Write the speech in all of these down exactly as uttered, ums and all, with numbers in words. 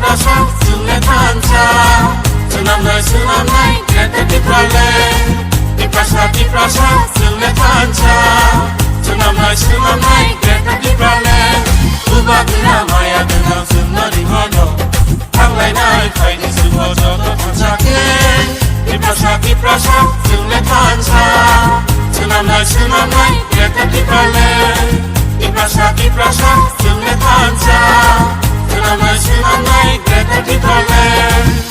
Tiprasa, chwng le thansa, swnamnai, swnamnai, Greater Tipraland. Tiprasa, Tiprasa, chwng le thansa, swnamnai, swnamnai, Greater Tipraland. Bubagra maya gwnang chwngno ringhono, thanglainai phaidi chwngno joto thansa khe. Tiprasa, Tiprasa, chwng le thansa, swnamnai, swnamnai, Greater Tipraland. Tiprasa, Tiprasa, chwng le thansa, swnamnai, swnamnai, Greater Tipraland.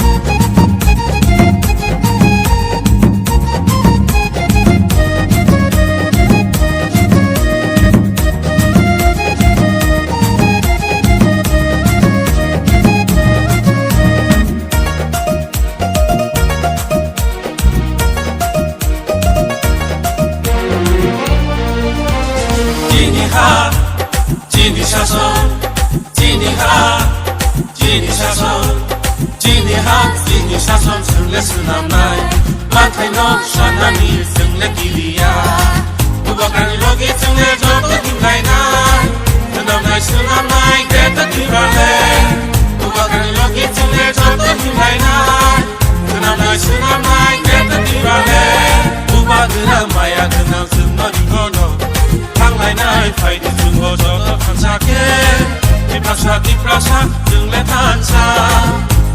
Chini ha, chini sason, chini ha, chini sason, chini ha, chini sason, chwng le swnamnai, manthai no sanani chwng le kiriya. Bubagrani logi chwng le joto himlainai, swnamnai, swnamnai, Greater Tipraland. Bubagrani logi chwng le joto himlainai, swnamnai, swnamnai, Greater Tipraland. Bubagra maya gwnang chwngno ringhono, thanglainai phaidi chwngno joto thansa khe. Tiprasa, Tiprasa, chwng le thansa,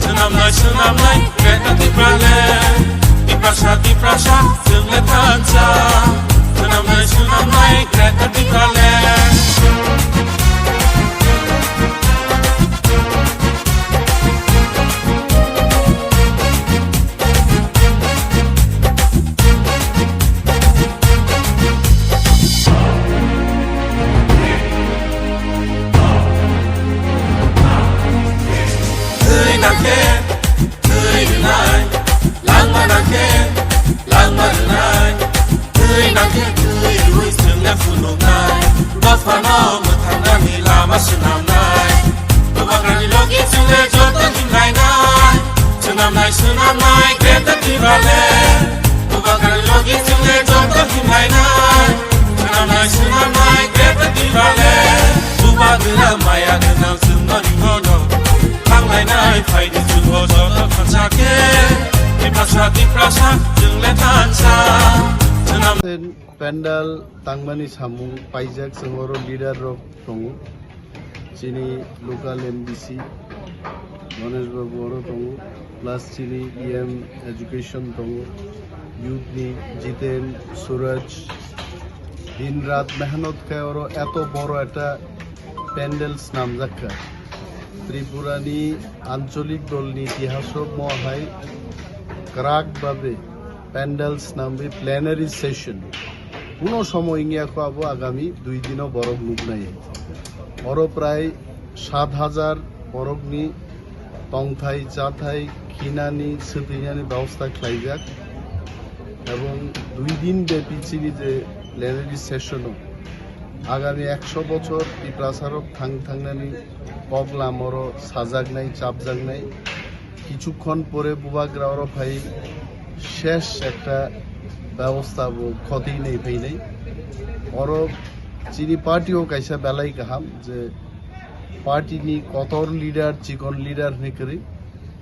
swnamnai, swnamnai, Greater Tipraland. Tiprasa, Tiprasa, chwng le thansa, swnamnai, swnamnai, Greater Tipraland. Twi nangkhe, twi rwnai, langma nangkhe, langma rwnai, twi nangkhe, twi rwi chwng le phunuknai, dophano mwthangnani lama swnamnai, bubagrani logi chwng le joto himlainai, swnamnai, swnamnai, Greater Tipraland, bubagrani logi chwng le joto himlainai, swnamnai, swnamnai, Greater Tipraland, bubagra maya gwnang chwngno ringhono, thanglainai phaidi chwngno joto thansa khe. Tiprasa, Tiprasa, chwng le thansa, swnam- Pandal tangmani samung paijak, chwng oro leader rok tongo. Chini local M D C Ganesh Babu oro tongo, plus chini E M education tongo, youth ni Jiten, Suraj, din rat mehnot khai oro eto boro ekta pandal snamjak kha. Tripura ni ancholik dol ni itihas o mo hai kwrak babe pandal snamwi plenary session. Kuno somoy wngya kho abo agami dui dino borok nuknai. Oro prai sat hajar borokni tongthai, chathai, khinani, swtwinani bebosta khlaijak. Ebong dui din bepi chini je plenary session o agami ekso bochor Tiprasarok thang thangnani kok lamoro sajaknai, chapjaknai. Kichukhon pore bubagra oro phai shesh ekta bebosta bo khotwi nai phainai. Oro chini party o kaisa belai kaham je party ni kotor leader, chikon leader hinwi kwrwi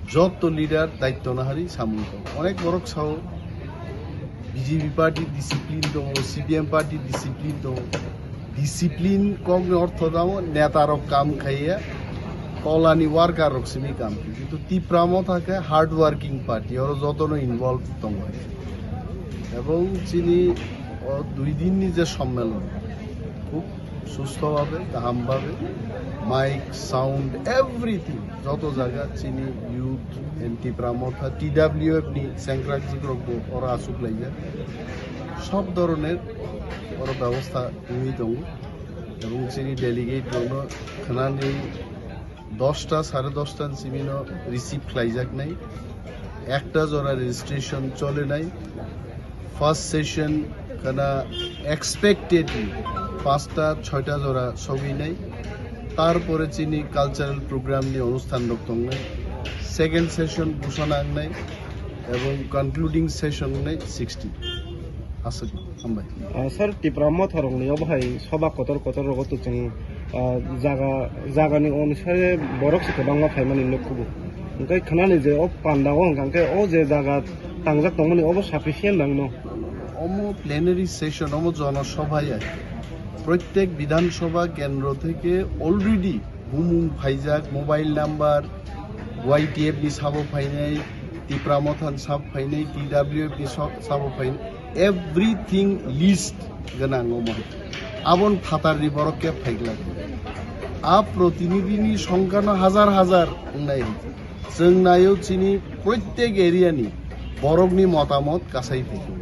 joto leader daityo nahari samung tong. Onek borok sao B J P party discipline tongo, C P M party discipline tongo. Discipline kokni ortho tamo neta rok kam khaiya, tolani worker rok simi kam khai. Kintu Tipra Motha khe hard working party, oro jotono involve tongo. Ebong chini o dui din ni je sommelon, khub sustho bhabe, kaham bhabe, mic, sound, everything, joto jaga chini youth and Tipra Motha, T W F ni sengkrak jikrok bo oro achuk laijak. Sob doroner oro bebosta wngwi tongo. Ebong chini delegate rokno khwnani dosta, sare dosta ni simi no receive khlaijaknai. Ekta jora registration cholenai. First session khana expectedly pasta, choita jora sogwinai. Tarpore chini cultural program ni onusthan rok tongnai. Second session busana wngnai ebong concluding session wngnai sixteen. Aswk, hambai. Ah, sir, Tipra Motha rokni obo hai soba kotor kotor rogo to chwng Ah, jaga, jagani onusare borok se kwbangma phaimani nukhugo. Hwnkhe khwnani je o pandao hwnkha khe o je jaga tangjak tongmani obo sufficient nangno. Omo plenary session, omo jonosabhaya, prottek Bidhan Sabha kendro theke already bumung phaijak, mobile number, Y T F ni sabo phainai, Tipra Motha ni sabo phainai, T W F ni so-, sabo phainai, everything list gwnang omo. Abon phatarni borok khe phaiglak. A protinidhini songkha no hazar hazar wngnai. Chwng naio chini prottek area ni borokni motamot kasai phaikhe.